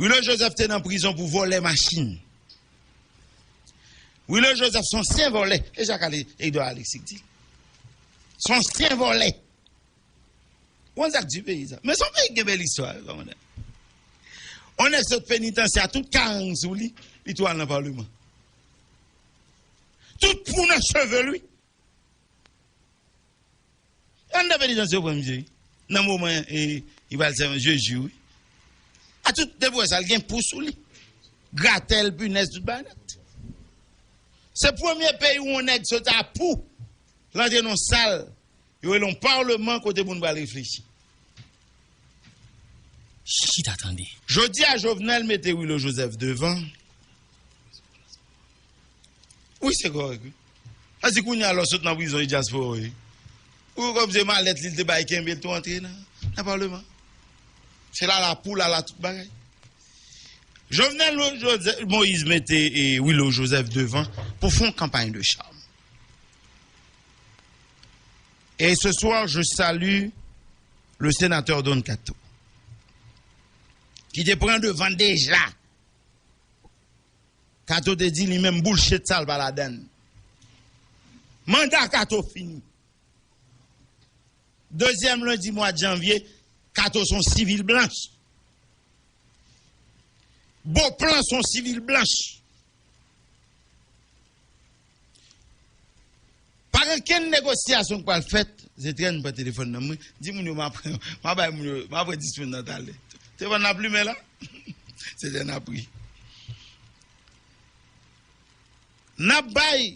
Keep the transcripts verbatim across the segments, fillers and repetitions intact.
Willo Joseph te nan prizon pou vòlè machin. Willo Joseph se yon ansyen vòlè. E sa Carl Edouard Alexis di. Se yon ansyen vòlè. Ou konn sa k di peyi sa? Men se yon peyi ki gen bèl istwa, wi, kòmandan. Yon nèg sot penitansye a, tout karang sou li, li tou al nan palman. Tout pou nan cheve l, wi. Anndan penitansye yo pran misye, wi. Nan moman, e, li pral sèvi Jezi, wi. A tout, depi w wè sa, l gen pou sou li. Gratèl, pinèz, tout bagay nèt. Se premye peyi ou yon nèg sot a pou, l antre nan sal, yo rele yon palman kote moun pral reflechi. Chita tande. Jodi a, Jovenel mete Willo Joseph devan. Wi, se kòrèk, wi. Sa di kounye a lè w sot nan prizon, e dyaspora w ye. Ou kòm se malèt li te bay kenbe, l tou antre nan, nan palman. Se la la pou la la tout bagay. Jovenel Joseph, Moïse mete, e, Willo Joseph devan pou fè yon kanpay de cham. Et ce soir, je salue le sénateur Don Kato, ki te pran devan deja. Kato te di li menm bullshit sa l pa ladann. Manda Kato fini. Dezyèm lendi mwa janvye, Kato se yon sivil blanch. Beauplan se yon sivil blanch. Pa gen kenn negosyasyon k pral fèt. Se trè n pran telefòn nan mwen. Di moun yo m ap pran, m ap bay moun yo, m ap pran dis moun nan talè. Telefòn nan ap limen la. Se trè n ap ri. N ap bay.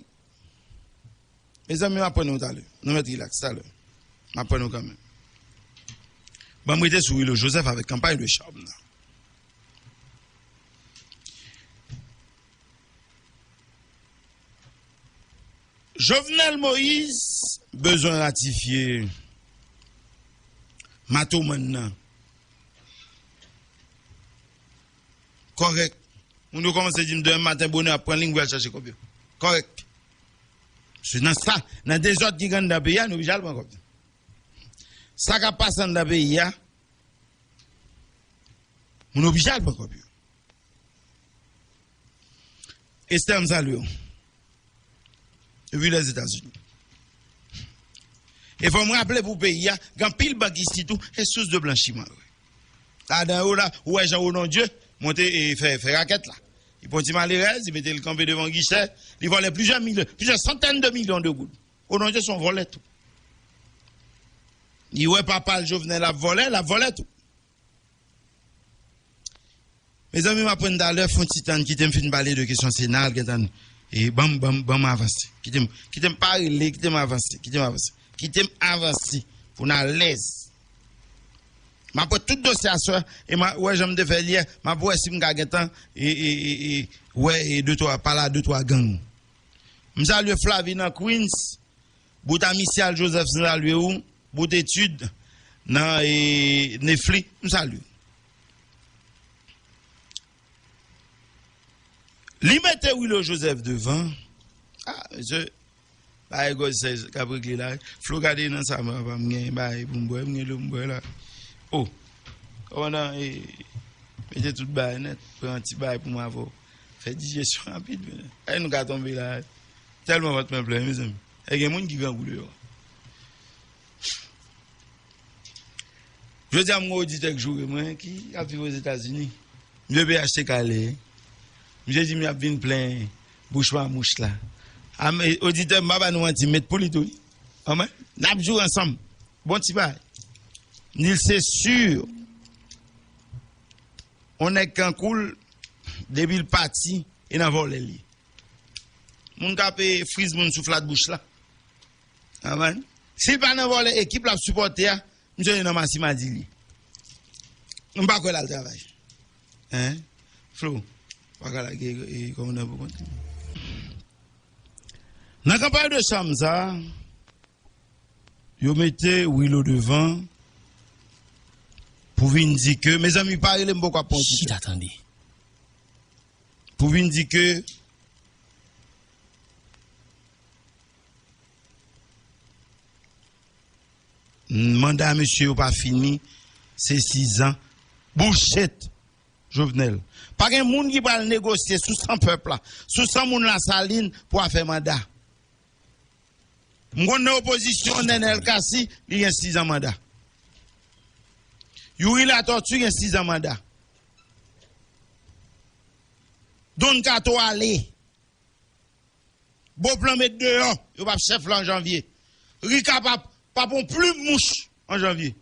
Mezanmi, m ap pran nou talè. Nou mèt rilaks talè. M ap pran nou kanmenm. Ban m rete sou Willo Joseph avèk kanpay de cham nan. Jovenel Moïse bezwen ratifye matomann nan. Kòrèk. Moun yo kòmanse di m demen maten bonè ap pran liy pou y al chache kòb yo. Kòrèk. Se nan sa, nan dezòd ki gen anndan peyi a, nou oblije al pran kòb yo. Sa k ap pase anndan peyi a, moun oblije al pran kòb yo. Esther, m salye w. Depi Lèzetazini. E fò m raple pou peyi a, gen anpil bank isit tou, e sous de blanchiman yo. Ladan yo la, ou wè jan Odon Dieu monte e fè, fè rakèt la. Li pran ti malerèz, li mete l kanpe devan gichè, li vòlè plizyè milyon, plizyè santèn de milyon de goud. Odon Dieu se yon vòlè tou. Li wè papa l Jovenel ap vòlè, l ap vòlè tou. Mezanmi, m ap pran talè, fè yon ti tann, kite m fin pale de kesyon Sena, gentan, e ban m, ban m, ban m avanse. Kite m, kite m pa rele, kite m avanse, kite m avanse. Kite m avanse pou n alèz. M ap wè tout dosye aswè, e m a wè jan m te fè l yè, m ap wè si m ka gentan, e, e, e, e, wè, e, de twa, pale a de twa gang. M salye Flavie nan Queens, bout Amicial Joseph, m salye w, bout etid nan, e, Nefli, m salye w. Li mete Willo Joseph devan. Ah, mesye, bagay gòj sèj k ap regle la. Flo, gade nan sa, m, m gen bagay pou m bwè, m gen dlo m bwè la. Oh, kòmandan, e, mete tout bagay nèt, pran ti bagay pou m avè w. Fè dijesyon rapid, men. Ay, nou ka tonbe la. Tèlman vant mwen plen, mezanmi. E gen moun ki grangou deyò. Jodi a, m gen oditè k joure mwen, ki ap viv Ozetazini. Misye peye achte kale. Misye di m y ap vin plen bouch mamouch la. A, men, oditè, m pa ba nou manti, m met pou li tou, wi. Anmwey, n ap joure ansanm. Bon ti bagay. Nil se si. On nèg kankou l, depi l pati, e nan vòlè l ye. Moun k ap, e, friz moun sou flat bouch la. Amen. Si l pa nan vòlè ekip l ap sipòte a, misye nan masimadi li. M pa kwè l al travay. Hein? Flo, pa ka lage, e, kòmandan pou kont li. Nan kanpay de cham sa, yo mete Willo devan pou vin di ke, mezanmi, pa rele m poko ap pran oditè. Chita tande. Pou vin di ke manda mesye yo pa fini, se sizan. Bullshit. Jovenel. Pa gen moun ki pral negosye sou san pèp la, sou san moun Lasalin pou afè manda. M konn nan opozisyon, Nenel Cassy, li gen sizan manda. Youri Latortue gen sizan manda. Don Kato ale. Beauplan met deyò, yo p ap chèf la an janvye. Rika p ap, p ap on plim mouch an janvye.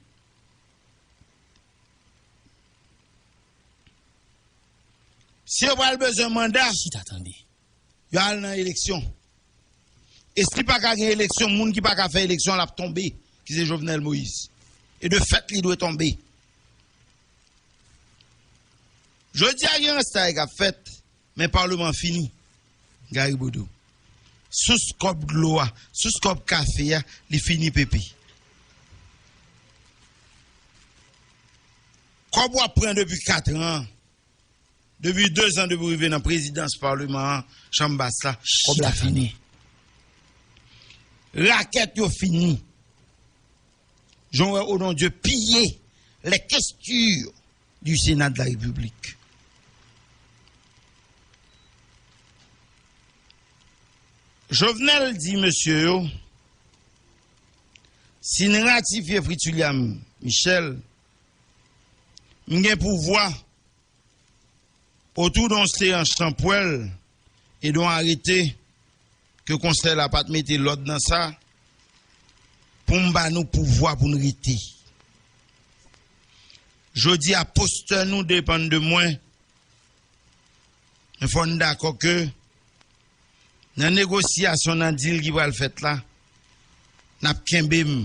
Si yo pral bezwen manda, chita tande, yo al nan eleksyon. E si pa ka gen eleksyon, moun ki pa ka fè eleksyon, l ap tonbe, ki se Jovenel Moïse. E de fèt, li dwe tonbe. Jodi a, gen ranstay k ap fèt, men palman an fini. Gary Bodeau. Sous kòb dlo a, sous kòb kafe a, li fini pepe. Kòb w ap pran depi kat an, depi de zan depi w rive nan prezidans palman an, chanm bas la, kòb la fini. Rakèt yo fini. Jan w wè Odondieu piye les questures du Sénat de la République. Jovenel di mesye yo, si n ratifye Fritz William Michel, m gen pouvwa otou de yon seyans chanpwèl e de yon arete ke konsèy la pa t mete lòd nan sa, pou m ba nou pouvwa pou n rete. Jodi a, postè nou depann de mwen. Men fò n dakò ke nan negosyasyon, nan dil ki pral fèt la, n ap kenbe m.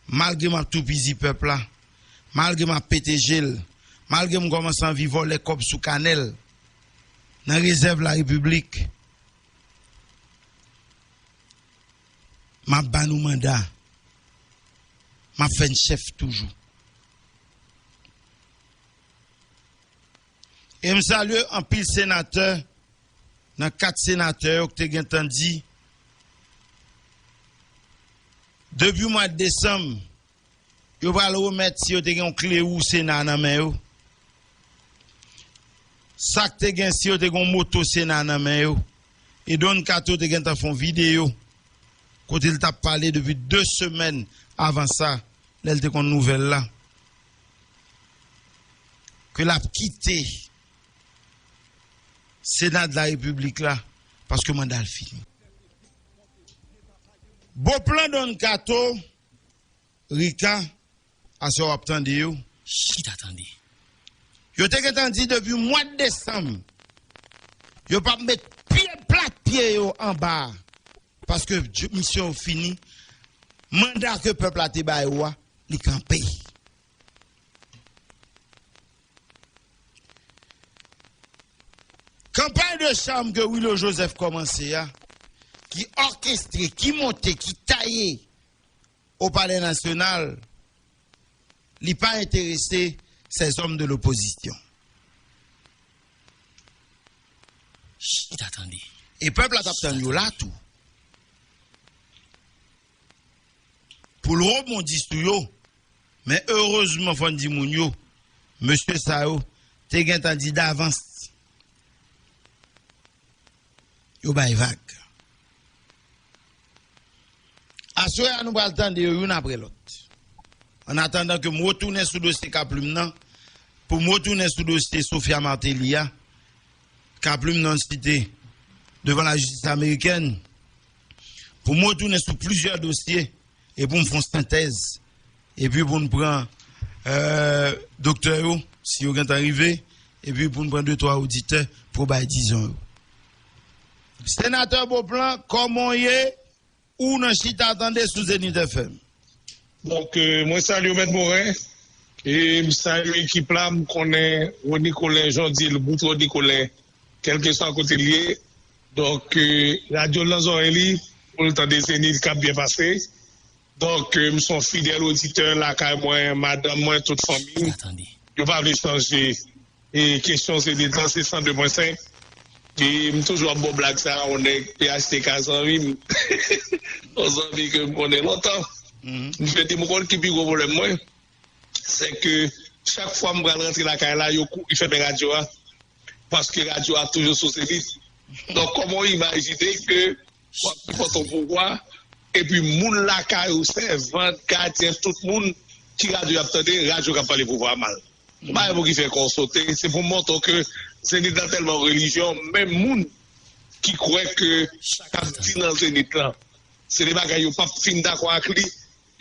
Malgre m ap toupizi pèp la, malgre m ap pete je l, malgre m kòmanse anvi vòlè kòb sou kanèl, nan rezèv larepiblik, m ap ba nou manda. M ap fè n chèf toujou. E m salye anpil senatè, nan kat senatè yo ki te gentan di, depi mwa desanm, yo pral remèt si yo te gen yon kle wou Sena nan men yo. Sa k te gen si yo te gen yon moto Sena nan men yo. E Don Kato te gentan fè yon videyo kote l t ap pale depi de semèn avan sa, lè l te konn nouvèl la, ke l ap kite Sena de la Repiblik la, paske manda l fini. Bon plan Don Kato, Rika, aswè w ap tande yo. Chita tande. Yo te gentan di depi mwa desanm, yo p ap met pye, plat pye yo anba a, paske misyon yo fini. Manda ke pèp la te ba yo a, li kanpe. Kanpay de cham ke Willo Joseph kòmanse a, ki òkestre, ki monte, ki taye o Palè Nasyonal, li pa enterese ces hommes de l'opposition. Chita tande. E pèp la t ap tann yo la tou. Pou l rebondi sou yo. Men erezman, fò n di moun yo, mesye sa yo te gentan di davans. Yo bay vag. Aswè a, nou pral tande yo youn apre lòt. An atandan ke m retounen sou dosye Kaplim nan, pou m retounen sou dosye Sophia Martelly a, Kaplim nan site devan lajistis amerikèn, pou m retounen sou plizyè dosye, e pou m fè yon sentèz, epi pou n pran, euh, doktè yo, si yo gentan rive, epi pou n pran de twa oditè pou bay dizon yo. Senatè Beauplan, kòman w ye? Ou nan Chita Tande sou Zenith F M. Donk, euh, mwen salye w, Mèt Morin. E m salye ekip la. M konnen Rony Colin, jan w di l, bout Rony Colin, kèlkeswa kote l ye. Donk, euh, radyo l nan zòrèy li, pou l tande Zenith k ap byen pase. Donk, euh, m se yon fidèl oditè lakay mwen, madanm mwen, tout fanmi m. Yo pa vle chanje. E kesyon se detan, se san de pwen senk. E m toujou ap ba w blag sa, yon nèg P H T K zanmi m. Yon zanmi ke m konnen lontan. M fè di m konn ki pi gwo pwoblèm mwen. Se ke Chak fwa m pral rantre lakay la, yo kouri fèmen radyo a, paske radyo a toujou sou Zenith. Donk, kòman w imajine ke w ap sipòte yon pouvwa, epi moun lakay ou, sèvant, gadyen, tout moun, ki radyo y ap tande, radyo k ap pale pouvwa a mal. M pa gen pou ki fè kò w sote, se pou m montre w ke Zenith la tèlman relijyon, menm moun ki kwè ke sa k ap di nan Zenith la, se de bagay yo p ap fin dakò ak li,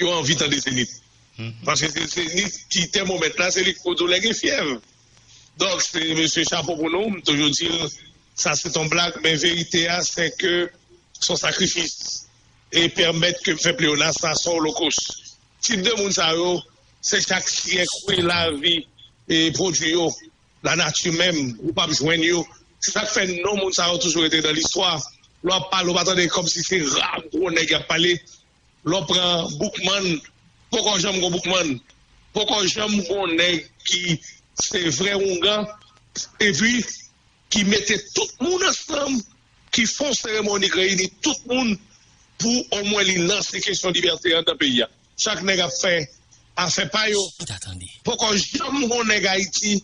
yo anvi tande Zenith. Paske se Zenith ki tèmomèt la, se li k pou di w lè gen fyèv. Donk, se mesye chapo pou nou, m toujou di l, sa se t on blag, men verite a, se ke s on sakrifis e pèmèt ke m fè pleyonas la, se on olokos. Tip de moun sa yo, se chak syèk, wi, lavi e pwodui yo, lanati menm, ou p ap jwenn yo. Se sa k fè non moun sa yo toujou rete nan listwa. Lè w ap pale, ou pa tande kòmsi se ra gwo nèg y ap pale. Lè w pran Boukman, poko janm gon Boukman. Poko janm gon nèg ki se vrè oungan, epi ki mete tout moun ansanm, ki fè on seremoni k reyini tout moun pou omwen li lanse kesyon libète anndan peyi a. Chak nèg ap fè afè pa yo. Poko janm gon nèg Ayiti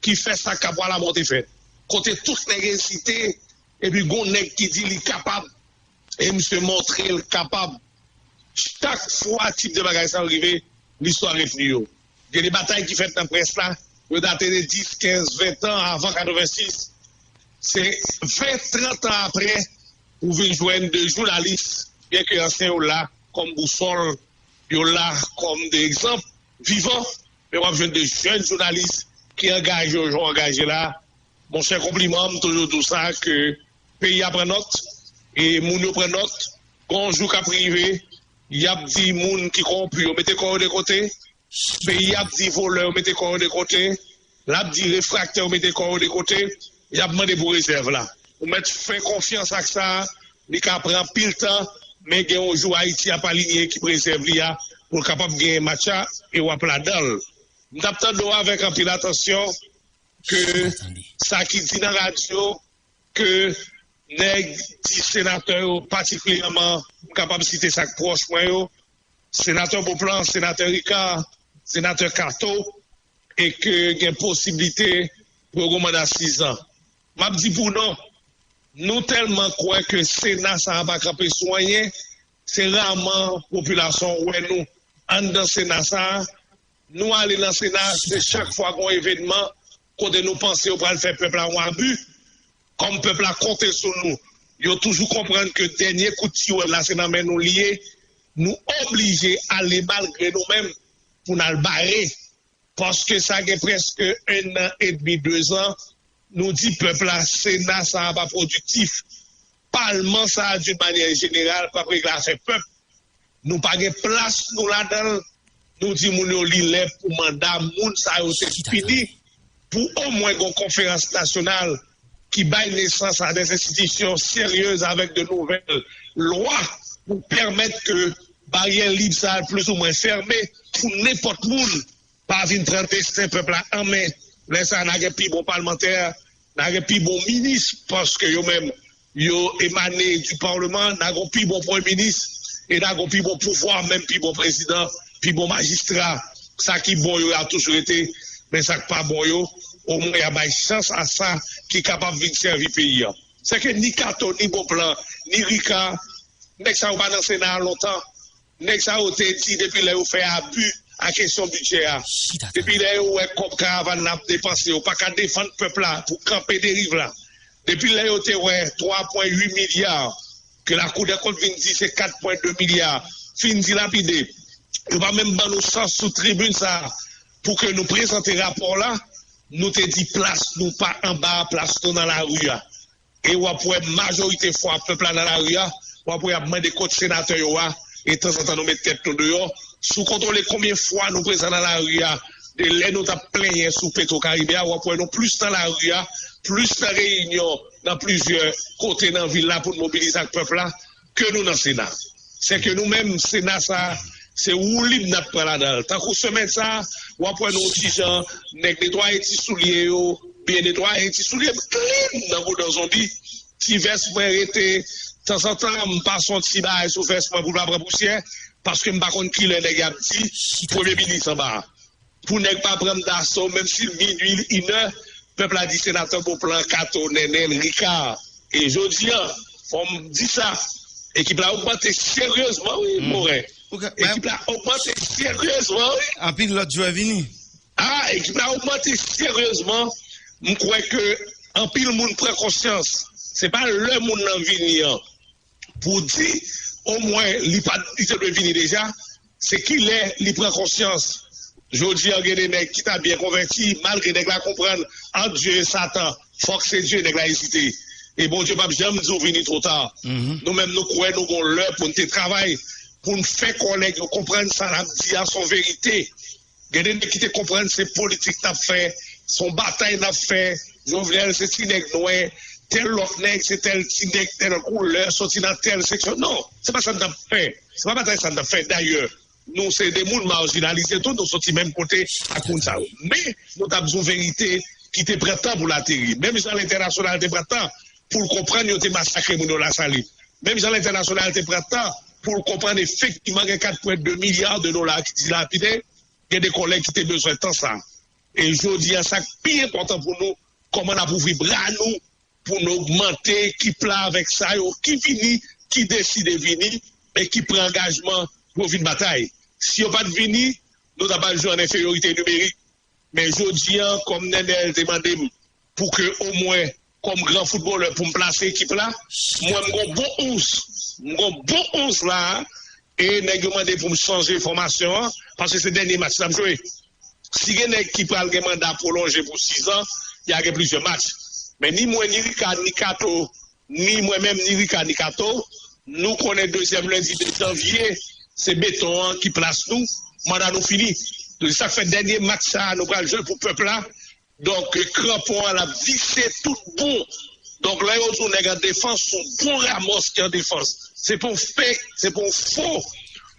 ki fè sa Kabwa Labonte fè. Kote tout nèg ezite, epi gon nèg ki di li kapab, e misye montre l kapab. Chak fwa tip de bagay sa yo rive, listwa retni yo. Gen de batay ki fèt nan près la, yo date de dis, kenz, ven tan avan katrevensis. Se ven, trant an apre, ou vin jwenn de jounalis, byenke ansyen yo la kòm bousòl, yo la kòm de egzanp vivan, men w ap jwenn de jèn jounalis ki angaje yo jan w angaje la. Monchè, konpliman, m toujou di w sa, ke peyi a pran nòt, e moun yo pran nòt. Gon jou k ap rive, y ap di moun ki kowonpi yo mete kò yo de kote, peyi a ap di vòlè yo mete kò yo de kote, l ap di refraktè yo mete kò yo de kote, y ap mande pou rezèv la. Ou mèt fè konfyans ak sa, li ka pran anpil tan, men gen yon jou Ayiti ap alinye ekip rezèv li a, pou l kapab genyen match la, e w ap ladan l. M t ap tande w avèk anpil atansyon, ke sa ki di nan radyo, ke nèg di senatè yo, patikilyèman, m kapab site sa k pwòch mwen yo, senatè Beauplan, senatè Ricard, senatè Kato, e ke gen posiblite pou yo gon manda sizan. M ap di pou non, nou tèlman kwè ke Sena sa a pa kanpe sou anyen, se raman popilasyon wè nou anndan Sena sa a. Nou ale nan Sena, se chak fwa gon evènman kote nou panse yo pral fè pèp la yon abi. Kòm pèp la konte sou nou, yo toujou konprann ke dènye kout tiwèl la se nan men nou li ye. Nou oblije ale malgre nou menm pou n al bare. Paske sa gen prèske ennan edmi, dezan, nou di pèp la, Sena sa a pa pwodiktif. Palman sa a, d'une manière générale, p ap regle afè pèp. Nou pa gen plas nou ladan l. Nou di moun yo li lè pou manda moun sa yo te fini, pou omwen gon konferans nasyonal ki bay nesans a des institutions sérieuses avec de nouvelles lois pou pèmèt ke baryè lib sa a plis ou mwen fèmen pou nenpòt moun pa vin pran desten pèp la an men. Lè sa a, n a gen pi bon palmantè, n a gen pi bon minis, paske yo menm, yo emane di palman, n a gen pi bon premye minis, e n a gen pi bon pouvwa, menm pi bon prezidan, pi bon majistra. Sa ki bon yo, y a toujou rete, men sa k pa bon yo, omwen y a bay chans a sa ki kapab vin sèvi peyi a. Sèke ni Kato, ni Bonplan, ni Rika, nèg sa yo pa nan Sena a lontan. Nèg sa yo te di depi lè yo fè abi a kesyon bidjè a. Depi lè yo wè kòb karavàn nan ap depanse, yo pa ka defann pèp la pou kanpe deriv la. Depi lè yo te wè twa pwen uit milya, ke Lakou dè Kont vin di se kat pwen de milya, fin dilapide, yo pa menm ban nou chans sou tribin sa a pou ke nou prezante rapò la, nou te di plas nou pa anba, plas nou nan lari a. E w ap wè majorite fwa pèp la nan lari a, w ap wè y ap mande kot senatè yo a, e tanzantan nou met tèt nou deyò. Si w kontwole konbyen fwa nou prezan nan lari a, de lè nou t ap plenyen sou Petro Karibe a, w ap wè nou plis nan lari a, plis nan reyinyon, nan plizyè kote nan vil la pou n mobilize ak pèp la, ke nou nan Sena. Sèke nou menm, Sena sa a, se woulib n ap pran ladan l. Tankou semèn sa a, w ap wè nou yon ti jan, nèg netwaye ti soulye yo, byen netwaye, ti soulye klin nan goudan zonbi. Ti vès mwen rete, tanzantan, m pase yon ti bagay sou vès mwen pou l pa pran pousyè, paske m pa konn kilè nèg y ap di premye minis anba a. pou nèg pa pran m daso, menm si l minui, inè, pèp la di senatè Beauplan, Kato, Nènèl, Rika. E jodi a, fò m di sa, ekip la ogmante seryezman, wi, Moren. Ekip la ogmante seryezman, wi. Anpil lòt jwè vini. Ah, ekip la ogmante seryezman. M kwè ke anpil moun pran konsyans. Se pa lè moun nan vini an pou di, omwen, li pa, li te dwe vini deja. Se kilè li pran konsyans. Jodi a, gen de nèg ki ta byen konvèti, malgre nèg la konprann, ant Dye e Satan, fòk se Dye, nèg la ezite. E Bondye p ap janm di w vini twò ta. Nou menm, nou kwè nou gon lè pou n te travay, pou n fè kò nèg yo konprann sa n ap di a se yon verite. Gen de nèg ki te konprann se politik n ap fè, se yon batay n ap fè. Jovenel se ti nèg nwè, tèl lòt nèg se tèl ti nèg, tèl koulè, soti nan tèl seksyon. Non, se pa sa n t ap fè. Se pa batay sa n t ap fè. Dayè, nou se de moun majinalize tou, nou soti menm kote ak moun sa yo. Men, nou t ap di yon verite ki te pran tan pou l ateri. Menm jan lentènasyonal te pran tan pou l konprann yo te masakre moun yo Lasalin. Menm jan lentènasyonal te pran tan pou l konprann efektivman gen kat pwen de milya de dola ki dilapide, gen de kòlèg ki te bezwen tan sa. E jodi a, sa k pi enpòtan pou nou, kòman n ap ouvri bra nou pou n ogmante ekip la avèk sa yo ki vini, ki deside vini, e ki pran angajman pou yo vin batay. Si yo pa t vini, nou ta pral jwe an enferyorite nimerik. Men jodi a, kòm Nènèl te mande m pou ke omwen, kòm gran foutbolè, pou m plase ekip la, mwen, m gon bon onz. M gon bon onz la, e nèg yo mande pou m chanje fòmasyon an, paske se dènye match n ap jwe. Si gen nèg ki pral gen manda pwolonje pou sizan, y a gen plizyè match. Men ni mwen, ni Rika, ni Kato, ni mwen menm, ni Rika, ni Kato, nou konnen dezyèm lendi de janvye, se beton an ki plas nou, manda nou fini. Donk, sa k fè dènye match sa a, nou pral jwe pou pèp la. Donk, kranpon an, l ap vise tout bon. Donk, lè yo di w nèg an defans, se yon bon Ramos ki an defans. Se pa yon fake, se pa yon fo.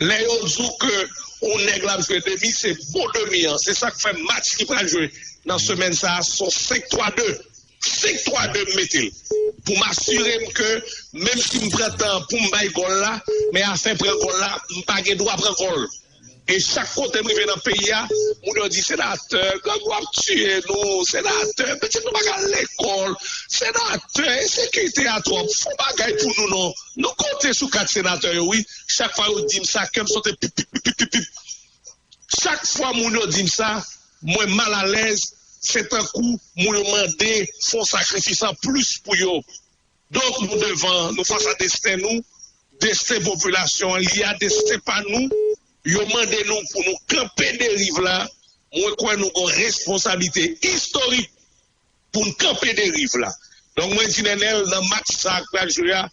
Lè yo di w ke yon nèg l ap jwe demi, se bon demi an. Se sa k fè match ki pral jwe nan semèn sa a, se yon senk twa de. Senk twa de m mete l. Pou m asire m ke, menm si m pran tan pou m bay gòl la, men afè pran gòl la, m pa gen dwa pran gòl. E chak kote m rive nan peyi a, moun yo di, "Senatè, gang yo ap tiye nou, senatè, pitit nou pa ka al lekòl, senatè, ensekirite a twòp, fè yon bagay pou nou non." Nou konte sou kat senatè yo, wi. Chak fwa yo di m sa, kè m sote pip, pip, pip, pip, pip. Chak fwa moun yo di m sa, mwen malalèz, se tankou moun yo mande fè yon sakrifis anplis pou yo. Donk, nou devan, nou fas a desten nou, desten popilasyon an, li a desten pa nou. Yo mande nou pou nou kanpe deriv la. Mwen kwè nou gon responsablite istorik pou n kanpe deriv la. Donk, mwen di Nènèl, nan match sa a k pral jwe a,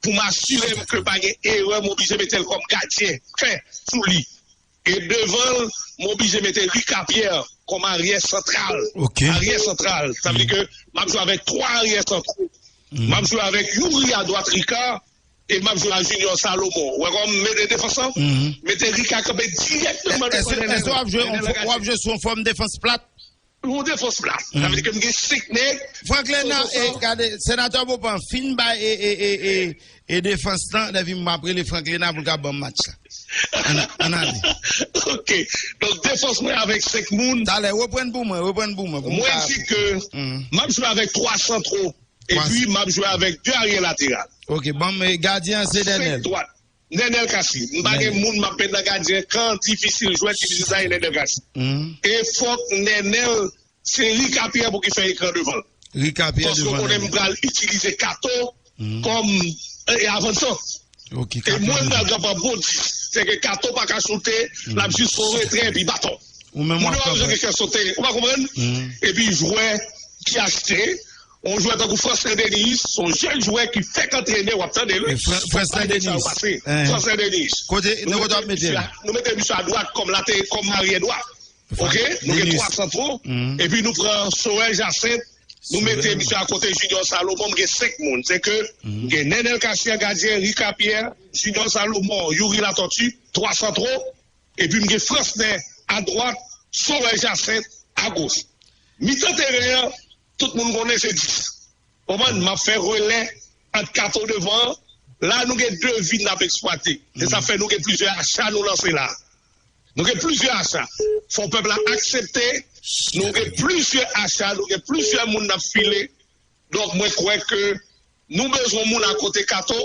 pou m asire m ke pa gen erè, m oblije mete l kòm gadyen fè sou li. E devan l, m oblije mete Rika Pierre kòm aryè santral. Aryè santral. Sa vle di ke m ap jwe avèk twa aryè santro. M ap jwe avèk Youri adwat Rika, e m ap jwe ak Junior Salomon. Ou wè kòman m mete defans lan? Mete Rika kanpe dirèkteman devan Nènèl. Èske w ap jwe, w ap jwe sou yon fòm defans plat? Yon defans plat. Sa vle di ke m gen senk nèg. Franklena, e, gade, senatè Bopan fin bay e, e, e, e, e defans lan, epi m ap rele Franklena pou l ka ban m match la. Ann, ann ale. Ok. Donk, defans mwen avèk senk moun. Talè, reprann pou mwen, reprann pou mwen, pou m ka. Mwen di ke m ap jwe avèk twa santro, epi m ap jwe avèk de aryè lateral. Ok, ban m, e, gadyen an se Nènèl. Senk dwat. Nènèl Cassy. M pa gen moun m ap met nan gadyen. Kan difisil, jwèt difisil sa, e Nènèl Cassy. E fòk Nènèl, se Rika Pierre pou ki fè ekran devan l. Rika Pierre devan l. Paske w konnen m pral itilize Kato kòm, e, avansan. E mwen, m pral pran bon dis. Se ke Kato pa ka soute, l ap jis fè yon retrè epi baton. Moun yo pa bezwen gen kè sote, ou pa konprann? Epi jwè ki achte, yon jwè tankou Francin Denis, se yon jèn jwè ki fèk antrene, w ap tande l, wi. Francin Denis. Francin Denis. Kote, nan kote w ap mete l? Nou mete misye adwat kòm late, kòm aryè dwat. Ok? Nou gen twa santro. Epi nou pran Sorel Jacinthe. Nou mete misye akote Junior Salomon. M gen senk moun. Se ke m gen Nènèl Cassy an gadyen, Rika Pierre, Junior Salomon, Youri Latortue, twa santro. Epi m gen Fransnè adwat, Sorel Jacinthe agoch. Mitan teren an, tout moun konnen se dis. Konprann? M ap fè relè ant Kato devan an. La, nou gen de vid n ap eksplwate. Se sa fè nou gen plizyè acha nou lanse la. Nou gen plizyè acha. Fò pèp la aksepte, nou gen plizyè acha, nou gen plizyè moun n ap file. Donk, mwen kwè ke nou bezwen moun akote Kato.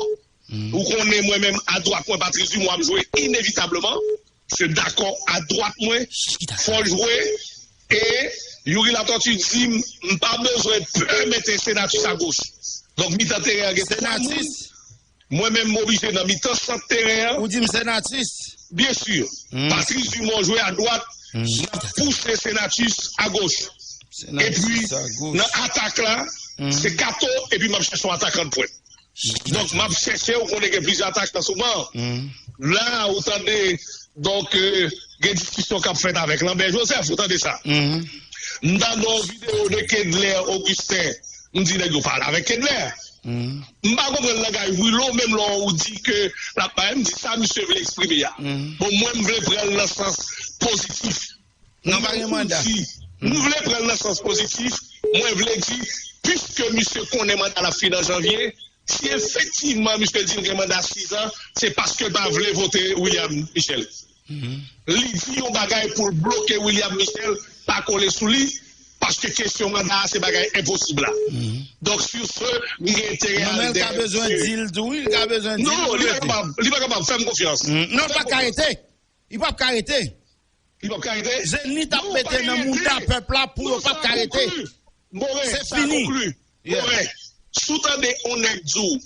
Ou konnen mwen menm, adwat mwen, Patrice Dumont ap jwe inevitableman. Se dakò, adwat mwen, fò l jwe. E Youri Latortue di m, m pa bezwen pè mete Senatus agoch. Donk, mitan teren an gen twa moun. Mwen menm, m oblije nan mitan sant teren an. Ou di m Senatus? Byen si. Patrice Dumont jwe adwat, m ap pouse Senatus agoch. Epi, nan atak la, se Kato, epi m ap chèche yon atakan de pwent. Donk, m ap chèche, ou konnen gen plizyè atakan souvan. La, ou tande, donk, euh, gen diskisyon k ap fèt avèk Lambert Joseph, ou tande sa. M tande yon videyo de Kedler Augustin, m di nèg yo pale avèk Kedler. M pa konprann langaj Willo, menm lè ou di ke l ap bay, m di sa misye vle eksprime a. Bon, mwen, m vle pran l nan sans pozitif. Non, pa gen manda. M vle pran l nan sans pozitif. Mwen vle di, piske misye konnen manda l ap fini an janvye, si efektivman misye di l gen manda sis an, se paske l pa vle vote William Michel. Li di yon bagay pou l bloke William Michel, pa kole sou li, paske kesyon manda a se bagay enposib la. Donk, sur ce, m gen enterè al dèyè misye. Non, men l ka bezwen di l tou, wi, li ka bezwen di l pou l rete. Non, li pa kapab, li pa kapab, fè m konfyans. Non, l pa ka rete. Li p ap ka rete. Li p ap ka rete? Zenith ap mete nan mouda pèp la pou yo p ap ka rete. Se fini. Moren, si w tande yon nèg di w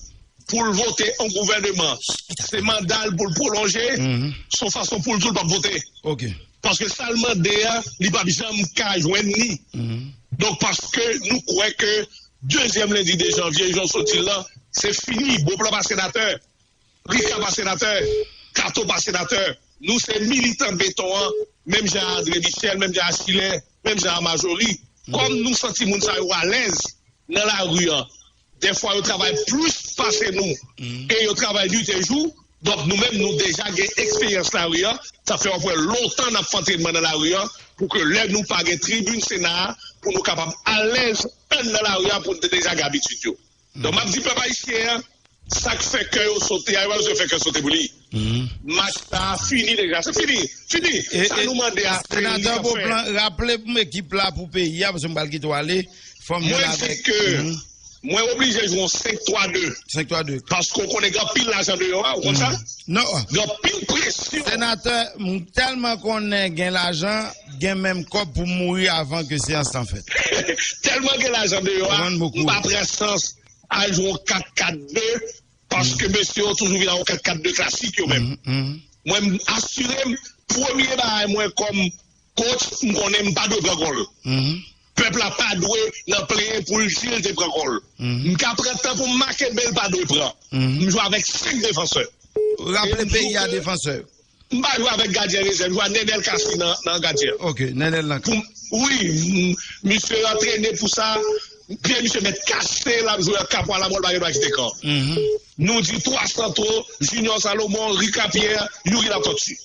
pou l vote yon gouvènman, se manda l pou l pwolonje, se yon fason pou l di w l p ap vote. Paske sa l mande a, li p ap janm ka jwenn li. Donk, paske nou kwè ke dezyèm lendi de janvye, jan w sot di l lan, se fini. Beauplan pa senatè. Ricard pa senatè, Kato pa senatè. Nou se militan beton an, menm jan a André Michel, menm jan a Chilè, menm jan a Marjorie. Kòm nou santi moun sa yo alèz nan lari an, dèfwa yo travay plis pase nou, e yo travay nuit e jou. Donk, nou menm, nou deja gen eksperyans lari an. Sa fè w ap wè lontan n ap fè antrenman nan lari an, pou ke lè nou pa gen tribin Sena a, pou nou kapab alèz anndan lari an, pou nou te deja gen abitid yo. Donk, m ap di pèp ayisyen an, sa k fè kè yo sote a, yo pa bezwen fè kè sote pou li. Match sa a fini deja. Se fini. Fini. Sa nou mande a, se li k ap fè. Senatè Beauplan, raple pou m ekip la pou peyi a, paske m pral kite w ale. Fò m jwenn avèk. Mwen di ke mwen oblije jwe yon senk twa de. Senk twa de. Paske w konnen gen anpil lajan deyò a, ou konn sa? Non. Gen anpil presyon. Senatè, m tèlman konnen gen lajan, gen menm kòb pou m mouri avan ke seyans lan fèt. Tèlman gen lajan deyò a, m pa pran chans al jwe yon kat kat de, paske mesye yo toujou vin ak yon kat kat de klasik yo menm. Mwen, m asire m, premye bagay mwen kòm coach, m konnen m pa dwe pran gòl. Pèp la pa dwe nan plenyen pou l di l te pran gòl. M ka pran tan pou m make, men l pa dwe pran. M jwe avèk senk defansè. Raple peyi a defansè yo. M pa jwe avèk gadyen rezèv, m jwe a Nenel Cassy nan, nan gadyen. Ok, Nenel nan. Pou m, wi, m, misye antrene pou sa. Pye misye mèt kase, l ap jwe ak Kapwa Lamò, l pa gen dwa kite kan. Nou di twa santwo, Junior Salomon, Ricard Pierre, Youri Latortue.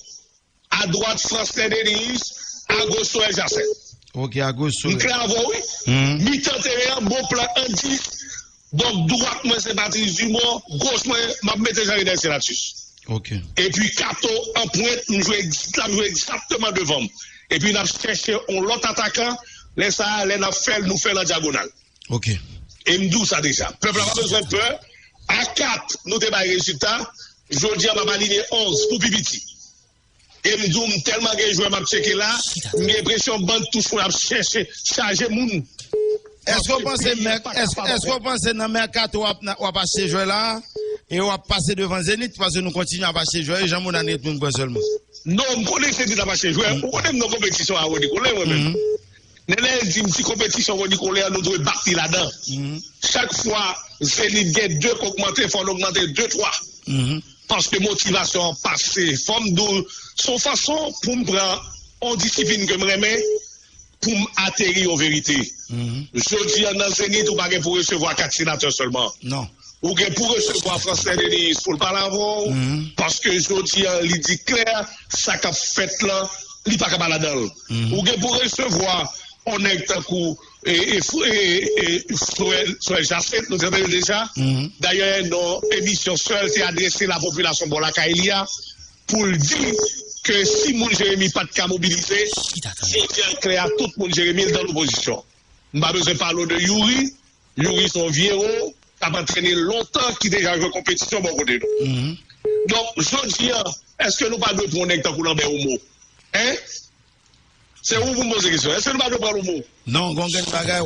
Adwat, Franslin Denise, agoch, Sorel Jacinthe. Ok, agoch, Sorel. M klè avè w, wi. Mitan teren an, Beauplan an dis. Donk, dwat mwen, se Patrice Dumont, goch mwen, m ap mete Jean Renel Senatus. Ok. Epi Kato an pwent, m jwe, l ap jwe egzakteman devan m. Epi n ap chèche yon lòt atakan. Lè sa a, lè n ap fè l, nou fè l an dyagonal. Ok. E m di w sa deja. Pèp la pa bezwen pè. A kat, nou te bay rezilta. Jodi a, m ap alinye onz pou pi piti. E m di w, m tèlman gen jwè m ap tcheke la, m gen enpresyon bann touch mwen ap chèche chaje moun. Èske w panse mèk, èske, èske w panse nan mèkato w ap, w ap achte jwè la, e w ap pase devan Zenith, paske nou kontinye ap achte jwè, e Jean Monane ret moun pran sèlman? Non, m konnen Zenith ap achte jwè. Ou konnen m nan konpetisyon a Rony Colin, mwen menm. Nenel di m ti konpetisyon Rony Colin an, nou dwe bat li ladan. Chak fwa Zenith gen de k ogmante, fò n ogmante de, twa. Paske motivasyon an pase. Fò m di w, se yon fason pou m pran yon disiplin ke m renmen, pou m ateri yon verite. Jodi a nan Zenith, ou pa gen pou resevwa kat senatè sèlman. Non. Ou gen pou resevwa Franslin Denise pou l pale avè w, paske jodi a, li di klè, sa k ap fèt lan, li pa ka pa ladan l. Ou gen pou resevwa yon nèg tankou, e, e, e, e, Sorel, Sorel Jacinthe, nou te tande l deja. Dayè, nan emisyon Sorel te adrese lapopilasyon bò lakay li a, pou l di ke si moun Jeremi pa t ka mobilize, jodi a l klè a tout moun Jeremi l nan lopozisyon. M pa bezwen pale w de Youri. Youri se yon vye wo k ap antrene lontan, ki deja jwe konpetisyon bò kote nou. Donk, jodi a, èske nou pa dwe pran yon nèg tankou Lanbè Omo? Hein? Se ou pou m poze kesyon. Èske nou pa dwe pran Omo? Non, gon grenn bagay.